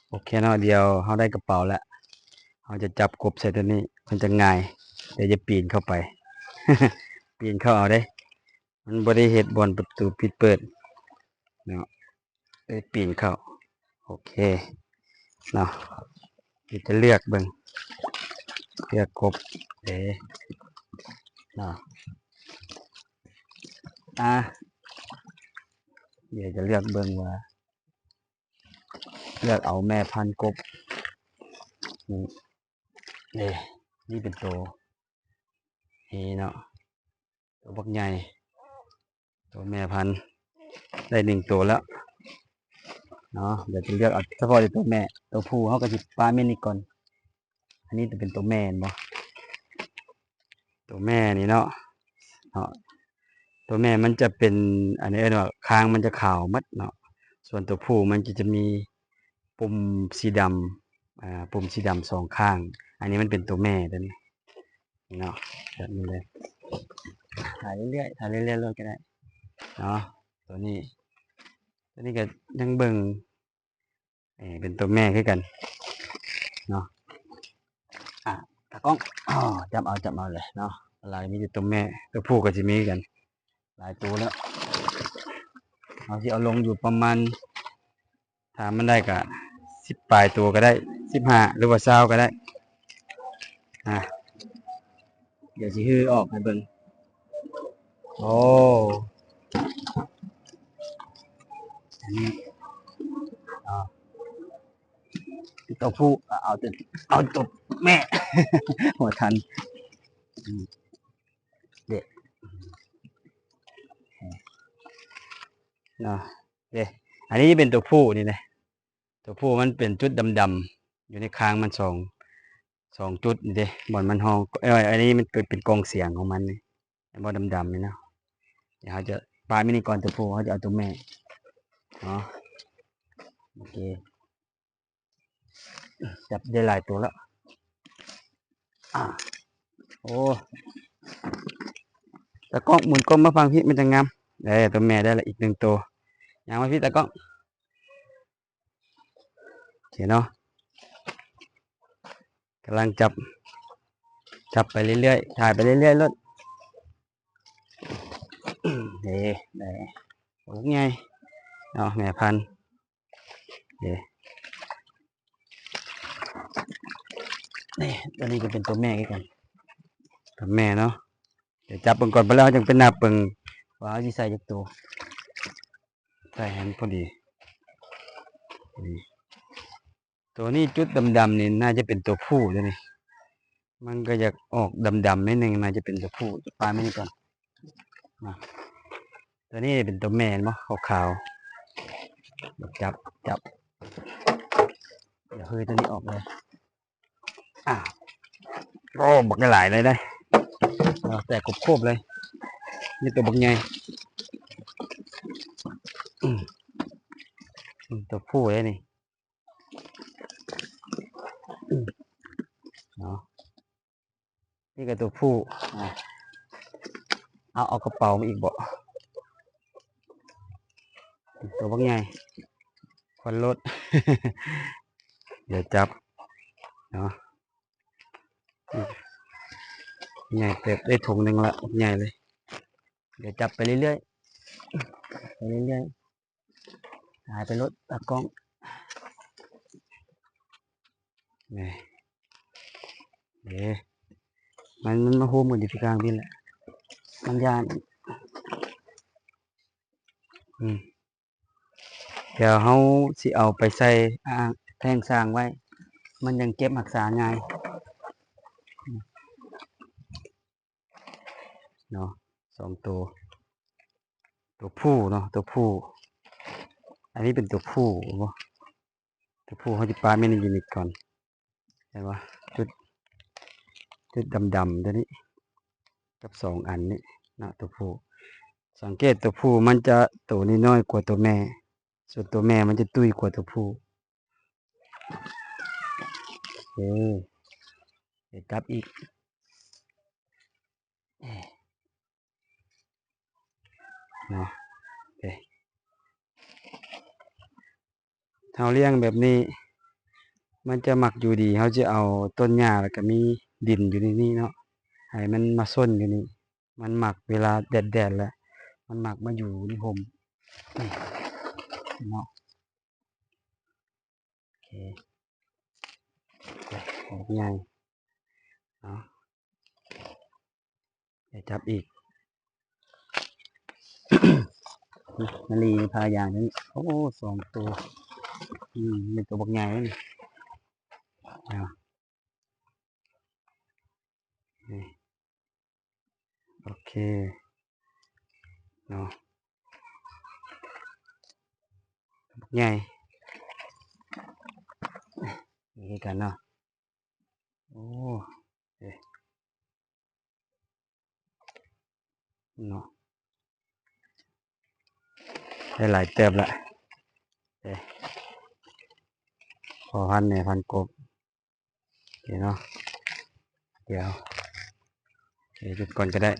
ໂອເຄເນາະ ດຽວເຮົາໄດ້ກະເປົາແລ້ວ ເຮົາຈະຈັບກົບໃສ່ໂຕນີ້ ມັນຈະງ່າຍ ແຕ່ຢ່າປີນເຂົ້າໄປ ປີນເຂົ້າເອົາເດ້ ມັນບໍ່ໄດ້ເຮັດບ່ອນປະຕູປິດເປີດເນາະ ເອີ ປີນເຂົ້າ ໂອເຄເນາະ ດຽວຈະເລືອກເບິ່ງ ເລືອກກົບເດ້ເນາະ ອາ ດຽວຈະເລືອກເບິ່ງວ່າ ເລືອກເອົາແມ່ພັນກົບ ນີ້ ເດ້ ນີ້ເປັນໂຕ ນີ້ເນາະ ໂຕບັກໃຫຍ່ ໂຕແມ່ພັນ ໄດ້ໜຶ່ງໂຕແລ້ວເນາະ ດຽວຈະເລືອກເອົາສະເພາະແຕ່ໂຕແມ່ ໂຕຜູ້ເຮົາກະຊິປະແມ່ນີ້ກ່ອນ ອັນນີ້ຈະເປັນໂຕແມ່ແມ່ນບໍ່? ໂຕແມ່ນີ້ເນາະ ເນາະ ໂຕແມ່ມັນຈະເປັນ ອັນນີ້ເອີ້ນວ່າຄາງມັນຈະຂາວໝົດເນາະ ສ່ວນໂຕຜູ້ມັນຈະ ຈະມີປຸ່ມສີດຳ ອາ ປຸ່ມສີດຳສອງຂ້າງ ອັນນີ້ມັນເປັນໂຕແມ່ໂຕນີ້ເນາະ ແບບນີ້ເລີຍ ຖ່າຍເລື້ອຍໆ ຖ່າຍເລື້ອຍໆໂລດກະໄດ້ເນາະ ໂຕນີ້ ໂຕນີ້ກະຍັງເບິ່ງ ເປັນໂຕແມ່ຄືກັນເນາະ ອາ ຕາກ້ອງ ອໍ ຈັບເອົາ ຈັບເອົາເລີຍເນາະ ຫຼາຍມີແຕ່ໂຕແມ່ ໂຕຜູ້ກະຊິມີຄືກັນ ຫຼາຍໂຕແລ້ວ ເຮົາຊິເອົາລົງຢູ່ປະມານ ຖ້າມັນໄດ້ກະສິບປາຍໂຕກະໄດ້ ສິບຫ້າ ຫຼືວ່າຊາວກະໄດ້ ອາ ດຽວຊິຮື້ອອກໃຫ້ເບິ່ງ ໂອ້ ອັນນີ້ ໂຕຜູ້ ເອົາໂຕ ເອົາໂຕແມ່ ບໍ່ທັນ ເດ້ ເນາະ ເດ້ ອັນນີ້ເປັນໂຕຜູ້ນີ້ເດ້ ໂຕຜູ້ມັນເປັນຈຸດດຳໆ ຢູ່ໃນຄາງມັນສອງ ສອງຈຸດນີ້ເດ້ ບ່ອນມັນຮ້ອງ ເອີ ອັນນີ້ມັນເປັນ ເປັນກ່ອງສຽງຂອງມັນນີ້ ເຫັນບໍ່ ດຳໆນີ້ເນາະ ດຽວເຮົາຈະປະໄວ້ນີ້ກ່ອນ ໂຕຜູ້ ເຮົາຈະເອົາໂຕແມ່ເນາະ ໂອເຄ ຈັບໄດ້ຫຼາຍໂຕແລ້ວ ອາ ໂອ້ ຕາກ້ອງໝູນກ້ອງມາຝັ່ງພີ້ ມັນຈະງາມ ເອີ ໂຕແມ່ໄດ້ລະອີກໜຶ່ງໂຕ ຍ່າງມາພີ້ຕາກ້ອງ ໂອເຄເນາະ ກຳລັງຈັບ ຈັບໄປເລື້ອຍໆ ຖ່າຍໄປເລື້ອຍໆໂລດ ເດ້ ໄດ້ ໂຕໃຫຍ່ເນາະ ແມ່ພັນ ເດ້ ນີ້ ໂຕນີ້ກະເປັນໂຕແມ່ຄືກັນ ໂຕແມ່ເນາະ ດຽວຈັບເບິ່ງກ່ອນ ບາດແລ້ວເຮົາຈັ່ງໄປນັບເບິ່ງວ່າເຮົາຊິໃສ່ຈັກໂຕ ໃສ່ໃຫ້ມັນພໍດີ ນີ້ ໂຕນີ້ຈຸດດຳໆນີ້ໜ້າຈະເປັນໂຕຜູ້ເດ້ນີ້ ມັນກະຢາກອອກດຳໆໜ້ອຍໜຶ່ງ ໜ້າຈະເປັນໂຕຜູ້ ປະໄວ້ນີ້ກ່ອນ ໂຕນີ້ເປັນໂຕແມ່ແມ່ນບໍ່ ຂາວໆ ຈັບ ຈັບ ດຽວເຮີໂຕນີ້ອອກເລີຍ ອາ ໂອ້ ບັກຫຼາຍເລີຍເດ້ ແຕ່ຄົບໆເລີຍ ມີໂຕບັກໃຫຍ່ ອືມ ໂຕຜູ້ເດ້ນີ້ ເນາະ ນີ້ກະໂຕຜູ້ ອາ ເອົາ ເອົາກະເປົາມາອີກບໍ ໂຕບັກໃຫຍ່ ຄວັນໂລດ ດຽວຈັບເນາະ ໃຫຍ່ເຕີບ ໄດ້ຖົງໜຶ່ງລະ ໃຫຍ່ເລີຍ ດຽວຈັບໄປເລື້ອຍໆ ໄປເລື້ອຍໆ ຖ່າຍໄປໂລດຕາກ້ອງ ນີ້ ເດ້ ມັນ ມັນມາໂຮມກັນຢູ່ທີ່ກາງພີ້ແຫຼະ ມັນຢ້ານ ອືມ ດຽວເຮົາຊິເອົາໄປໃສ່ອ່າງແທງສ້າງໄວ້ ມັນຈັ່ງເກັບຮັກສາງ່າຍເນາະ ສອງໂຕ ໂຕຜູ້ເນາະ ໂຕຜູ້ ອັນນີ້ເປັນໂຕຜູ້ເຫັນບໍ່ ໂຕຜູ້ ເຮົາຈະປະແມ່ນຢູ່ນີ້ກ່ອນ ເຫັນບໍ່ ຈຸດ ຈຸດດຳໆໂຕນີ້ ກັບສອງອັນນີ້ເນາະ ໂຕຜູ້ ສັງເກດໂຕຜູ້ມັນຈະໂຕນ້ອຍໆກວ່າໂຕແມ່ ສ່ວນໂຕແມ່ມັນຈະຕຸ້ຍກວ່າໂຕຜູ້ ເອີ ດຽວຈັບອີກ ເນາະ ເອີ ເຮົາລ້ຽງແບບນີ້ ມັນຈະມັກຢູ່ດີ ເຮົາຈະເອົາຕົ້ນຫຍ້າ ແລ້ວກະມີດິນຢູ່ໃນນີ້ເນາະ ໃຫ້ມັນມາຊົນຢູ່ນີ້ ມັນມັກເວລາແດດໆ ແລ້ວ ມັນມັກມາຢູ່ໃນຮົ່ມນີ້ເນາະ. ໂອເຄ ໄປ ດອກໃຫຍ່ເນາະ ໄປຈັບອີກ ມະລີພາຢ່າງນີ້ ໂອ້ ສອງໂຕ ອືມ ເປັນໂຕບັກໃຫຍ່ເດ້ນີ້ ເອົາ ນີ້ ໂອເຄເນາະ ບັກໃຫຍ່ ນີ້ຄືກັນເນາະ ໂອ້ ເອີ ເນາະ ໄດ້ຫຼາຍເຕີບລະ ເອີ ພໍພັນແມ່ພັນກົບ. ໂອເຄເນາະ ດຽວ ໂອເຄ ຢຸດກ່ອນກະໄດ້